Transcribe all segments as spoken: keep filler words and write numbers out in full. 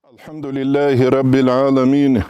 الحمد لله رب العالمين،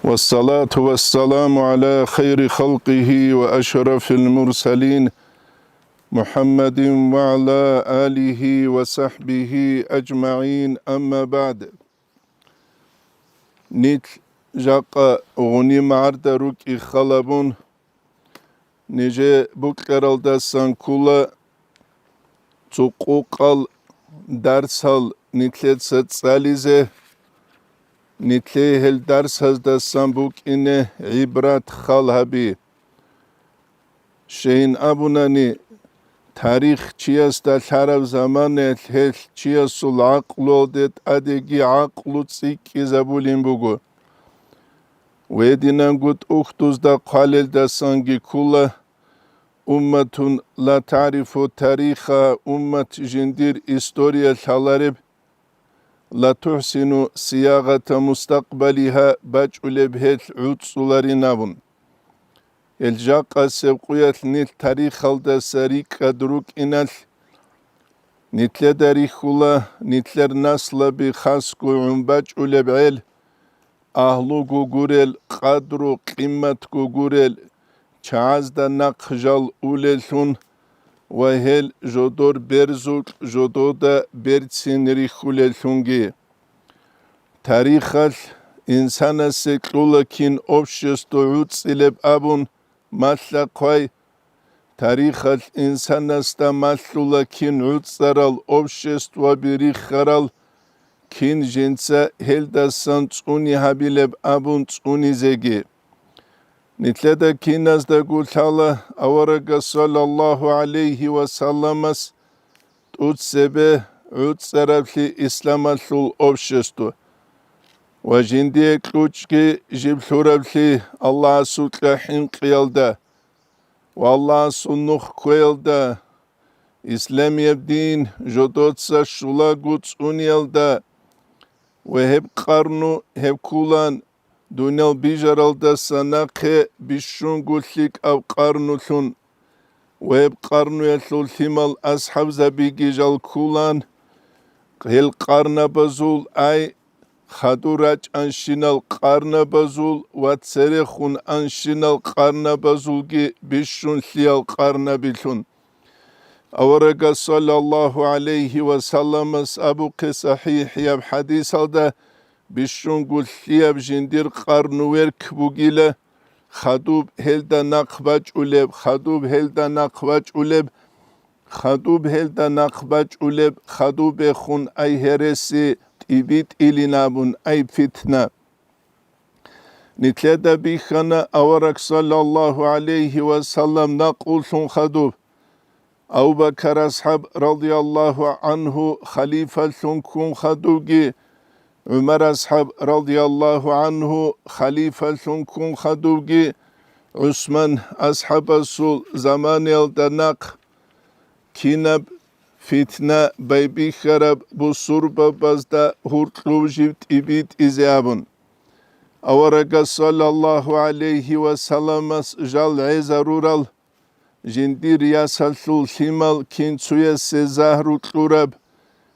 والصلاة والسلام على خير خلقه وأشرف المرسلين، محمد وعلى آله وصحبه أجمعين، أما بعد. Нилъ жакъа гъуниб-гӀарда рукӀин хал гьабун, нижее букьаралдасан ккола цо къокъал дарсал нилъеца цӀализе, нилъее гьел дарсаздасан букӀине гӀибрат хал гьаби. Щайин абунани, тарих чиясда лъараб заманаялъ гьелъ чиясул гӀакълуялде тӀадеги гӀакълу цӀикӀкӀизабулин буго. Гьединанго тӀухьдузда хъвалелдасанги ккола: «Умматун ла таърифу тарихаха», уммат жиндир история лъалареб, «ла тухӀсину сиягъата мустакъбалиха», бачӀулеб гьелъ гӀуцӀцӀуларин абун. Гьел жакъасеб къуялъ нилъ тарихалдаса рикӀкӀад рукӀиналъ, нилъеда рихьула нилъер наслаби хасго гӀун бачӀулеб гӀел, агьлуго гурел, къадру-къиматго гурел, чагӀазда нахъ жал улеллъун ва гьел жодор берзукь жодода берцин рихьулеллъунги. Тарихалъ инсанасе кьула кин общество гӀуцӀцӀилеб абун малъа-хъвай, тарихалъ инсанасда малъула кин гӀуцӀарал обществоби рихарал, кин жинца гьелдасан цӀуни гьабилеб абун цӀунизеги. Нилъеда киназдаго лъала аварагас саллаллагьу гӀалайгьи ва салламас тӀуцебе гӀуцӀараблъи исламалъул общество ва жиндие кьучӀги жиб лъураблъи Аллагьасукьа хӀинкъиялда ва Аллагьасул нух кквеялда, исламияб дин жодоца щулаго цӀуниялда ва гьеб къарну гьеб ккулан, дуниял бижаралдаса нахъе бищунго лъикӀаб къарнулъун ва гьеб къарнуялъул лъимал асхӀабзабиги жал ккулан, гьел къарнабазул ай хадур рачӀанщинал къарнабазул ва церехун анщинал къарнабазулги бищун лъиял къарнабилъун. Аварагас саллаллагьу гӀалайгьи ва салламас абухъе сахӀихӀияб хӀадисалда: «Бищунго лъияб жиндир къарну верк бугила, хадуб гьелда нахъ бачӀулеб, хадуб гьелда нахъ бачӀулеб, хадуб гьелда нахъ бачӀулеб, хадубехун ай гьереси тӀибитӀилин абун, ай питна». Нилъеда бихьана авараг саллаллагьу гӀалайгьи ва саллам накъуллъун хадуб. Абу-Бакар асхӀаб радияллагьу гӀангьу халифалъун ккун хадубги, ГӀумар асхӀаб радияллагьу гӀангьу халифалъун ккун хадубги, ГӀусман асхӀабасул заманаялда нахъ кинаб фитна байбихьараб бусурбабазда гьуркьуб жиб тӀибитӀизе абун. Аварагас саллаллагьу гӀалайгьи ва салламас жал гӀезарурал, жиндир ясалъул лъимал кин цуясе загьру кьураб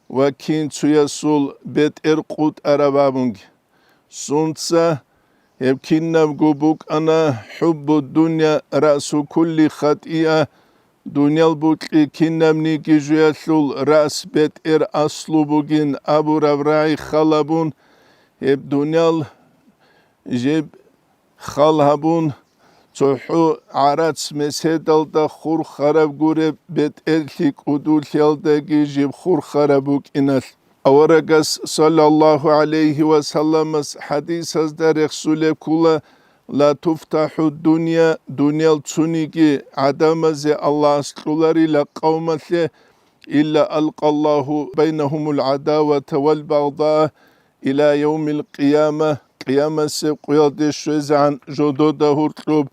ва кин цуясул бетӀер къутӀараб абунги. Сунца гьеб кинабго букӀана: «ХӀуббу дунья раъсу кулли хатӀиа», дуниял букьи кинабниги жуялъул рас бетӀер аслу бугин абураб рагӀи халабун, гьеб дуниял жеб хал гьабун, цохӀо гӀарац меседалда хурхараб гуреб бетӀерлъи кӀудулъиялдаги жиб хурхараб букӀиналъ. Аварагас саллаллагьу гӀалайгьи ва салламас хӀадисазда рехсулеб ккула: «Ла туфтахӀу дунья», дуниял цониги гӀадамазе Аллагьас кьоларила къавмалъе, «илла алкъаллагьу байнагьумул гӀадавата вал багъдаа иля явмил къияма», къиямасеб къуялде щвезегӀан жодода гьуркьуб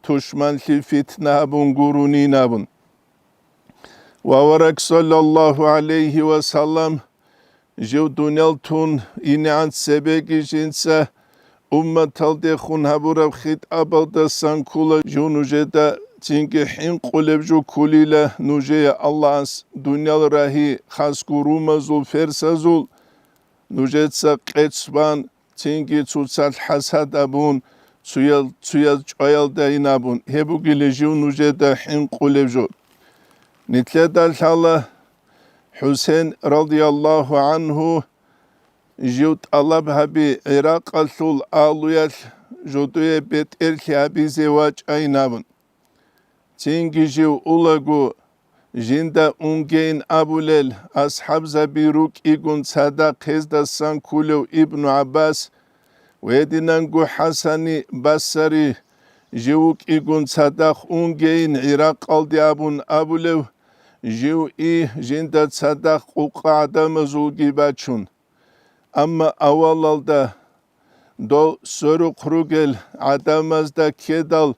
тушманлъи фитна гьабун гурунин абун. Ва авараг саллаллагьу гӀалайгьи ва саллам жив дуниял тун инегӀан цебеги жинца умматалдехун гьабураб хитӀабалдасан ккула жив нужеда цинги хӀинкъулеб жо ккулила нужее Аллагьас дуниял рагьи хасго румазул, персазул, нужеца къец бан, цинги цоцалъ хӀасад абун, цуял-, цуяз чӀваялдайин абун, гьеб бугилей жив нужеда хӀинкъулеб жо. Нилъеда лъала ХӀусен радияллагьу гӀанхӀу жив тӀалаб гьаби, ГӀиракъалъул агьлуялъ жодое бетӀерлъи гьабизе вачӀайин абун. Цинги жив улаго, жинда унгейин абулел асхӀабзаби рукӀигун цадахъ гьездасан кколев Ибну ГӀаббас, гьединанго ХӀасани Басари, жив вукӀигун цадахъ унгейин ГӀиракъалде абун абулев, жив и жинда цадахъ къукъа гӀадамазулги бачун. Амма авалалда дов сверухъ ругел гӀадамазда ккедал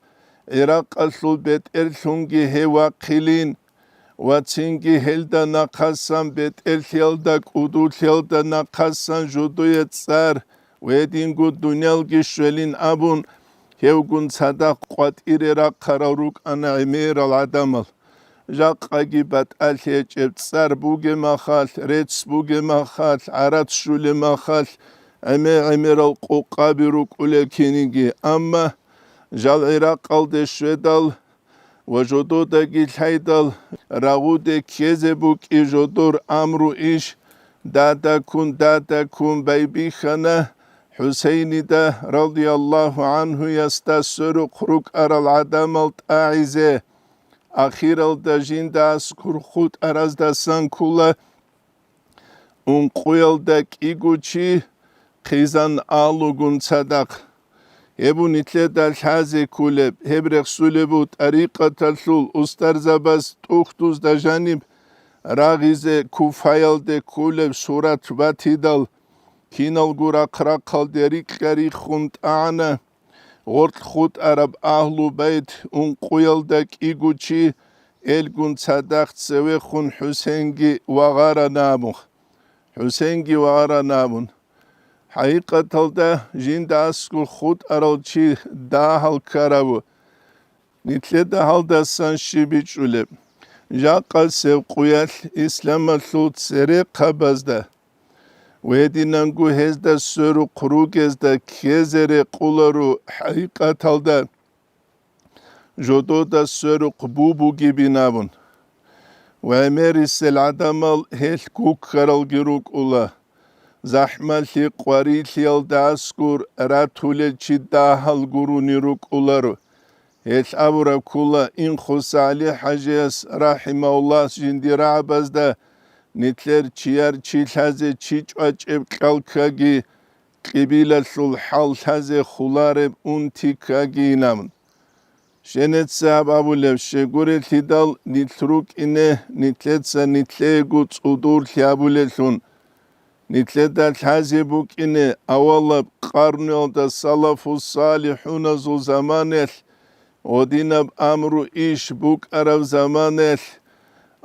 ГӀиракъалъул бетӀерлъунги гьев вахъилин ва цинги гьелда нахъасан бетӀерлъиялда кӀудулъиялда нахъасан жодое цӀар ва гьединго дуниялги щвелин абун, гьевгун цадахъ къватӀире рахъарал рукӀана гӀемерал гӀадамал. Жакъаги батӀалъи гьечӀеб, цӀар бугеб махалъ, рецц бугеб махалъ, гӀарац щулеб махалъ, гӀемер-гӀемерал къокъаби рукӀулел киниги. Амма жал ГӀиракъалде щведал ва жододаги лъайдал, рагъуде ккезе букӀи жодор амру иш, дада ккун, дада ккун байбихьана ХӀусейнида радияллагьу гӀанхӀуясда сверухъ рукӀарал гӀадамал тӀагӀизе. Ахиралда жинда аскур хутӀараздасан ккола ункъуялда кӀиго чи хъизан агьлугун цадахъ. Гьеб нилъеда лъазе кколеб, гьеб рехсулеб бу тӀарикъаталъул устарзабаз тӀухьдузда жаниб рагъизе Куфаялде кколеб сурат батидал, киналго рахъ-рахъалде рикьа-риххун тӀагӀана. Гъоркь хутӀараб Агьлу Байт ункъуялда кӀиго чи элгун цадахъ цевехун ХӀусенги вагъарана абун. ХӀусенги вагъарана абун. ХӀакъикъаталда жинда аскӀор хутӀарал чи дагьал ккараву. Нилъеда гьалдасан щиб бичӀчӀулеб? Жакъасеб къуялъ исламалъул церехъабазда ва гьединанго гьезда сверухъ ругезда ккезе рекъоларо хӀакъикъаталда жодода сверухъ бу-бугебин абун. Ва гӀемерисел гӀадамал гьелъ гуккаралги рукӀула, захӀмалъи къварилъиялда аскӀор ратулел чи дагьал гурони рукӀуларо. Гьелъ абураб ккола Инхоса ГӀали-хӀажияс рахӀимагьуллагь жиндир рагӀабазда, нилъер чияр чи лъазе чи чӀвачӀеб кьал ккаги, кьибилалъул хӀал лъазе хулареб унти ккагийин абун. Щенеца гьаб абулеб, щегурелъидал нилъ рукӀине, нилъеца нилъеего цӀудурлъи гьабулелъун. Нилъеда лъазе букӀине авалаб къарнуялда салафу-салихӀуназул заманаялъ, гьединаб амру иш букӀараб заманаялъ,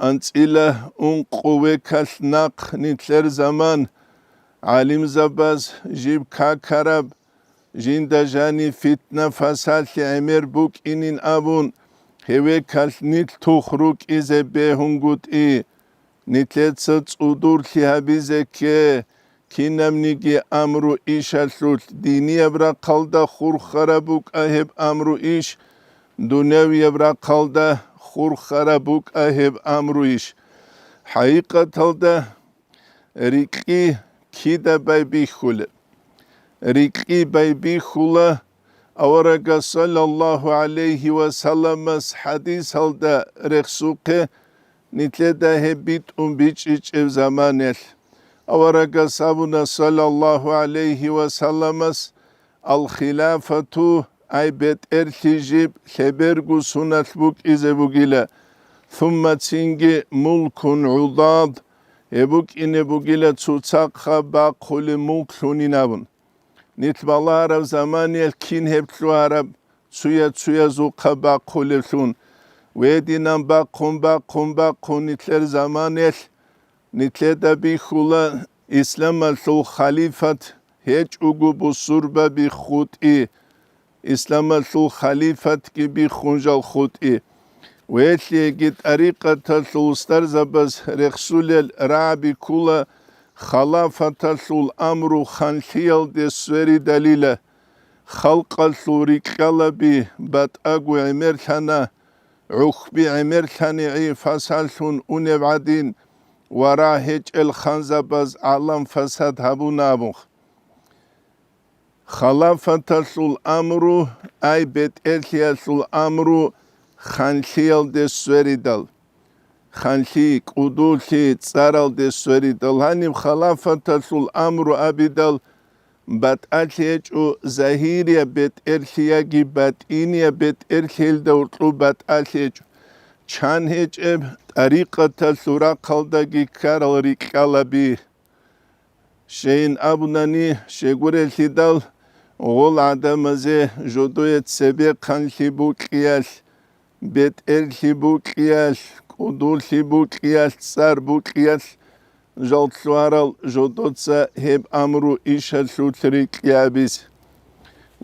анцӀила ункъо векалъ нахъ нилъер заман, гӀалимзабаз жиб какараб, жинда жанив фитна-фасалъи гӀемер букӀинин абун, гьев векалъ нилъ тух рукӀизе бегьунгутӀи. Нилъеца цӀудурлъи гьабизе кке, кинабниги амру ишалъулъ динияб рахъалда хурхараб букӀа гьеб амру иш, дунявияб рахъалда хурхараб букӀа гьеб амру иш. ХӀакъикъаталда рикьи кида байбихьулеб? Рикьи байбихьула аварагас саллаллагьу гӀалайгьи ва салламас хӀадисалда рехсухъе, нилъеда гьеб битӀун бичӀчӀичӀеб заманаялъ. Аварагас абуна саллаллагьу гӀалайгьи ва салламас: «Ал-хилафату, ай бетӀерлъи жиб лъеберго суналъ букӀизе бугила, сумма цинги мулкун гӀудад, гьеб букӀине бугила цоцахъа бахъулеб мулклъунин абун». Нилъ балагьараб заманаялъ кин гьеб лъугьараб, цуя-цуязухъа бахъулевлъун, гьединан бахъун, бахъун, бахъун нилъер заманаялъ, нилъеда бихьула исламалъул халифат гьечӀого бусурбаби хутӀи, исламалъул халифатги биххун жал хутӀи. Велъиеги тӀарикъаталъул устарзабаз рехсулел рагӀаби ккула Халафаталъул амру ханлъиялде сверидалила, халкъалъул рикьалаби батӀаго гӀемерлъана, гӀухьби гӀемерлъанигӀи фасаллъун унеб гӀадин, ва рагь гьечӀел ханзабаз гӀалам фасад гьабуна абун. Халафаталъул амру, ай бетӀерлъиялъул амру ханлъиялде сверидал, ханлъи, кӀудулъи цӀаралде сверидал. Гьаниб халафаталъул амру абидал батӀалъи гьечӀо, загьирияб бетӀерлъи яги батӀинияб бетӀерлъи, гьелда гьоркьоб батӀалъи гьечӀо. Чан гьечӀеб тӀарикъаталъул рахъалдаги ккарал рикьалаби. Щейин абунани, щегурелъидал гъол гӀадамазе жодое цебехъанлъи букьиялъ, бетӀерлъи букьиялъ, кӀудулъи букьиялъ, цӀар букьиялъ жал лъугьарал жодоца гьеб амру ишалъулъ рикьи абизе.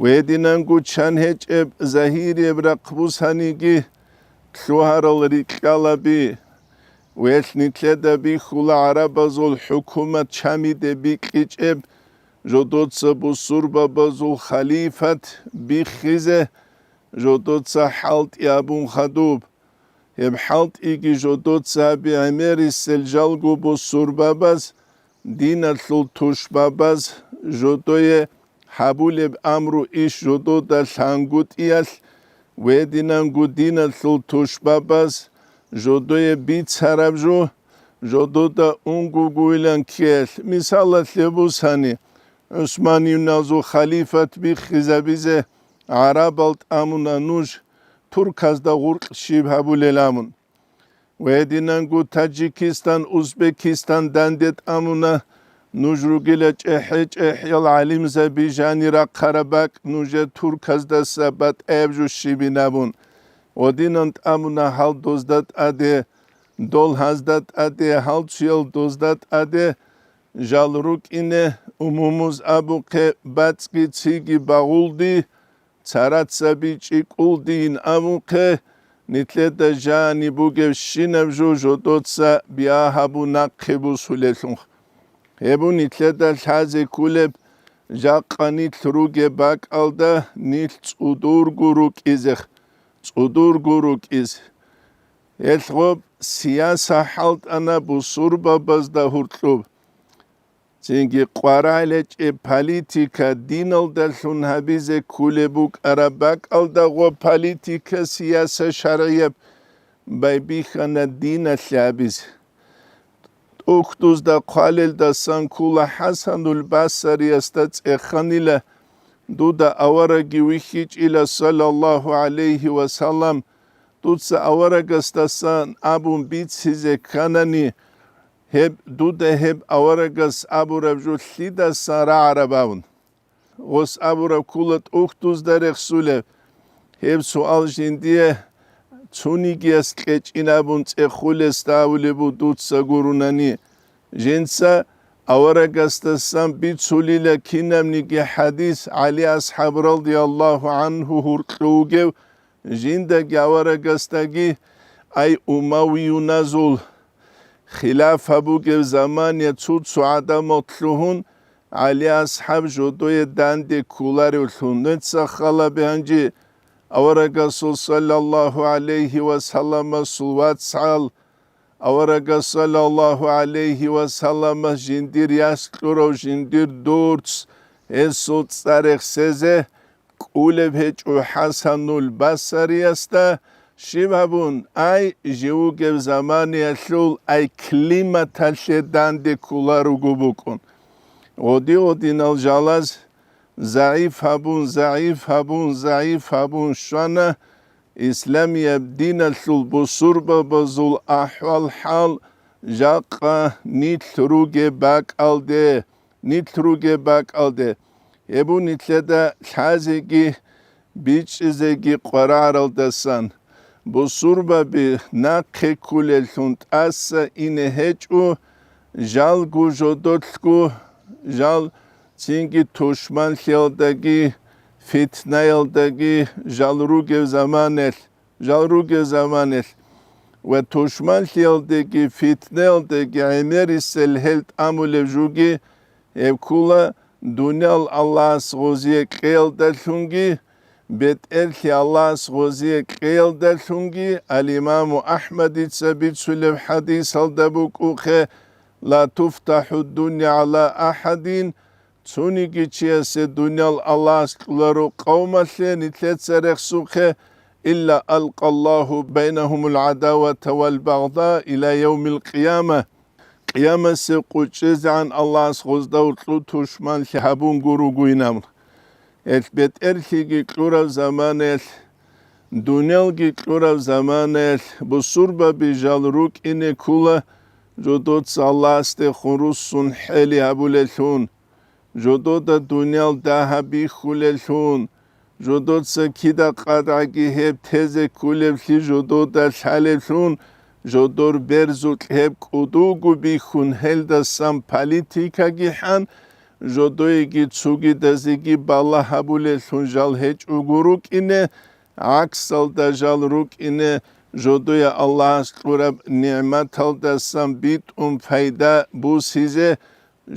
Гьединанго чан гьечӀеб загьирияб рахъ бусаниги лъугьарал рикьалаби. Гьелъ нилъеда бихьула гӀарабазул хӀукумат чамиде бикьичӀеб, жодоца бусурбабазул халифат биххизе, жодоца хӀалтӀи абун хадуб. Гьеб хӀалтӀиги жодоца гьаби гӀемерисел жалго бусурбабаз, диналъул тушбабаз, жодое гьабулеб амру иш жодода лъангутӀиялъ, гьединанго диналъул тушбабаз жодое бицараб жо, жодода унгогойилан ккеялъ. Мисалалъе бусани, ГӀусманиюназул халифат биххизабизе гӀарабал тӀамуна нуж, турказда гъуркь щиб гьабулел абун. Гьединанго Таджикистан, Узбекистан данде тӀамуна, нуж ругила чӀехӀе-чӀехӀиял гӀалимзаби, жани рахъараб бакӀ нужер турказдаса батӀаяб жо щибин абун. Гьединан тӀамуна гьал дозда тӀаде, дол гьазда тӀаде, гьал чиял дозда тӀаде, жал рукӀине, умумуз абухъе, бацӀги циги багъулди, царацаби чӀикӀулдин абухъе, нилъеда жани бугебщинаб жо жодоца бигьа гьабун нахъе бусулелъул. Гьеб нилъеда лъазе кколеб, жакъа нилъ ругеб бакӀалда нилъ цӀудурго рукӀизе, цӀудурго рукӀизе. Гьелъ гъоб сияса хӀалтӀана бусурбабазда гьоркьоб. Цинги къваригӀел гьечӀеб политика диналдалъун гьабизе кколеб букӀараб бакӀалда гъоб политика, сияса шаргӀияб байбихьана диналъе гьабизе. ТӀухьдузда хъвалелдасан ккола ХӀасанул Басариясда цӀеханила, дуда авараги вихьичӀила, саллаллагьу гӀалайгьи ва саллам, дуца аварагасдасан абун бицизе кканани, гьеб дуда гьеб аварагас абураб жо лъидасан рагӀараб абун. Гъос абураб ккола тӀухьдузда рехсулеб. Гьеб суал жиндие цонигияс кьечӀин абун цӀехулесда абулеб буго дуца гурунани. Жинца аварагасдасан бицулила кинабниги хӀадис, ГӀали асхӀаб радияллагьу гӀангьу гьоркьов вугев, жиндаги аварагасдаги, ай умавиюназул хилафа бугеб замане цо-цо гӀадамал лъугьун, ГӀали асхӀаб жодое данде кколаревлъун. Нуца хал гьабе гьанже, аварагасул саллаллагьу гӀалайгьи ва салламасул вацгӀал, аварагас саллаллагьу гӀалайгьи ва салламас жиндир яс кьурав жиндир дурц, гьесул цӀар рехсезе кӀолеб гьечӀо ХӀасанул Басариясда, щиб гьабун, ай, жив вугеб заманаялъул, ай, климаталъе данде кколарого букӀун. Гъоди-гъодинал жалаз загӀип гьабун, загӀип гьабун, загӀип гьабун щвана, исламияб диналъул бусурбабазул ахӀвал-хӀал жакъа нилъ ругеб бакӀалде, нилъ ругеб бакӀалде. Гьеб нилъеда лъазеги бичӀчӀизеги къваригӀаралдасан, бусурбаби нахъе кколеллъун тӀаса ине гьечӀо, жалго жодолъго, жал цинги тушманлъиялдаги, фитнаялдаги жал ругев заманелъ, жал ругев заманелъ. ва тушманлъиялдеги фитнаялдеги гӀемерисел гьел тӀамулеб жуги, гьеб ккула дуниял Аллагьас гъозие кьеялдалъунги, бетӀерлъи Аллагьас гъозие кьеялдалъунги. Ал-Имаму Ахмадица бицулеб хӀадисалда букӀухъе: «Ла туфтахӀу дунья гӀала ахӀадин», цониги чиясе дуниял Аллагьас кьоларо къавмалъе нилъеца рехсухъе, «илла алкъаллагьу байнагьумул гӀадавата вал багъда ила явмил къияма». Къиямасеб къо чӀезегӀан Аллагьас гъозда гьоркьоб тушманлъи гьабун гуругойин абун. Гьел бетӀерлъиги кьураб заманаялъ, дуниялги кьураб заманаялъ бусурбаби жал рукӀине ккула, жодоца Аллагьасдехун руссун хӀели гьабулеллъун, жодода дуниял дагьаб бихьулеллъун, жодоца кида къадгӀаги гьеб тезе кколеблъи жодода лъалеблъун, жодор берзукь гьеб кӀудулго бихьун, гьелдасан политикаги хӀан, жодоеги цогидазеги балагь гьабулеллъун жал гьечӀого рукӀине, гӀаксалда жал рукӀине, жодое Аллагьас кьураб нигӀматалдасан битӀун пайда бусизе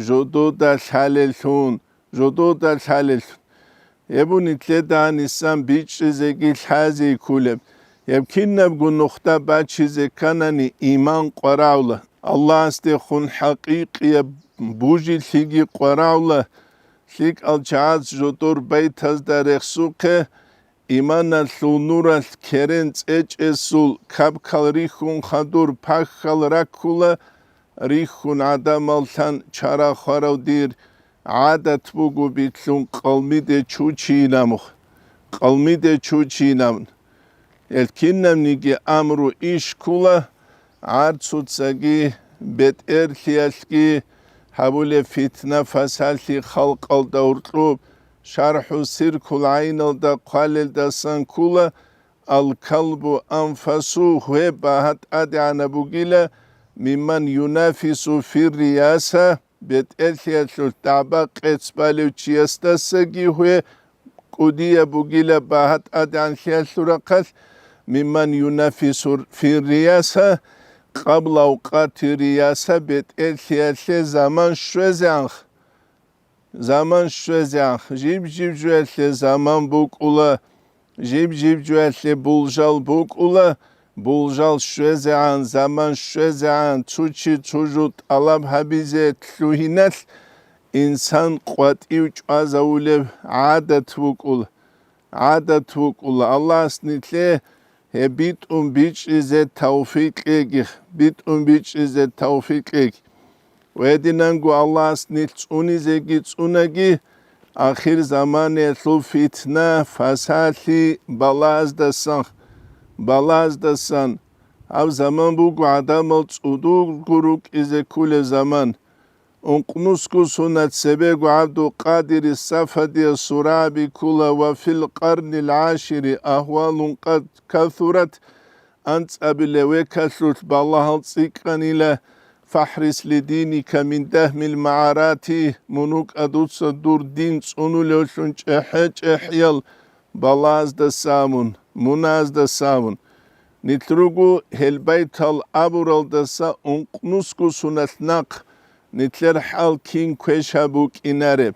жодода лъалеллъун, жодода лъалеллъун. Гьеб нилъеда гьанисан бичӀчӀизеги лъазе кколеб, гьеб кинабго нухда бачизе кканани иман къварагӀула, Аллагьасдехун хӀакъикъияб бужилъиги къварагӀула, лъикӀал чагӀаз жодор байтазда рехсухъе, иманалъул нуралъ керен цӀечӀесул кабкал рихьун хадур пахьал раккула, рихьун гӀадамаллъан чара хварав дир гӀадат буго битлъун къалмиде чучийин абун, къалмиде чучийин абун. Гьел кинабниги амру иш ккула, гӀарцуцаги бетӀерлъиялъги гьабулеб фитна-фасалъи халкъалда гьоркьоб, ШархӀу Сиркул ГӀайналда хъвалелдасан ккула: «Ал-калбу анфасу», гьве багьа тӀадегӀанаб бугила, «мимман юнафису фир-рияса», бетӀерлъиялъулъ дагӀба-къец балев чиясдасаги гьве кӀудияб бугила багьа тӀадегӀанлъиялъул рахъалъ, «мимман юнафису фир-рияса къабла авкъати-рияса», бетӀерлъиялъе заман щвезегӀанха. Заман щвезегӀанха, жиб-жиб жоялъе заман букӀула, жиб-жиб жоялъе булжал букӀула, булжал щвезегӀан, заман щвезегӀан, цо чи цо жо тӀалаб гьабизе лъугьиналъ, инсан къватӀив чӀвазавулеб гӀадат вукӀула, гӀадат вукӀула. Аллагьас нилъее гьеб битӀун бичӀчӀизе тавфикъ кьеги, битӀун бичӀчӀизе тавфикъ кьеги. Гьединанго Аллагьас нилъ цӀунизеги цӀунаги, ахир заманаялъул фитна, фасалъи балаздасан, балаздасан. Гьаб заман буго гӀадамал цӀудурго рукӀизе кколеб заман. Ункънусго сунат цебего ГӀабдул-Къадири Сафадияс сураби ккола: «Ва фил къарнил гӀашири ахвалун къад касурат», анцӀабилеб векалъулъ балагьал цӀикӀкӀанила: «ФахӀрис ли диника мин дагьмил магӀарати», мун вукӀа дуца дур дин цӀунулевлъун чӀехӀе-чӀехӀиял балаздаса абун, муназдаса абун. Нилъ руго гьел байтал абуралдаса ункънусго суналъ нахъ, нилъер хӀал кин квеша букӀинареб.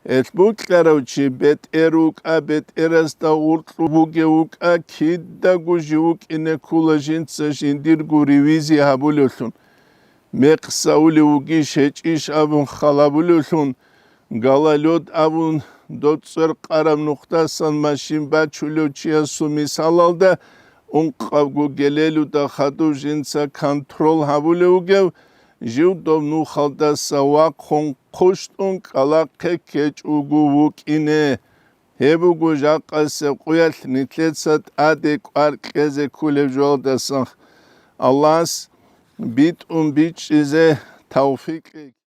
Гьелъ бокьарав чи бетӀер вукӀа, бетӀерасда гъоркьу бугев вукӀа, кидаго жив вукӀине ккола жинца жиндирго ревизия гьабулевлъун. Мекъса улев вугищ гьечӀищ абун хал гьабулевлъун, гололёд абун, доцӀцӀер къараб нухдасан машин бачулев чиясул мисалалда, ункъабго гелелуда хадув жинца контрол гьабулев вугев, жив доб нухалдаса вахъун хъущтӀун кӀкӀалахъе ккечӀого вукӀине. Гьеб буго жакъасеб къоялъ нилъеца тӀаде кӀвар кьезе кколеб жоялдасан. Аллагьас битӀун бичӀчӀизе тавфикъ кьеги.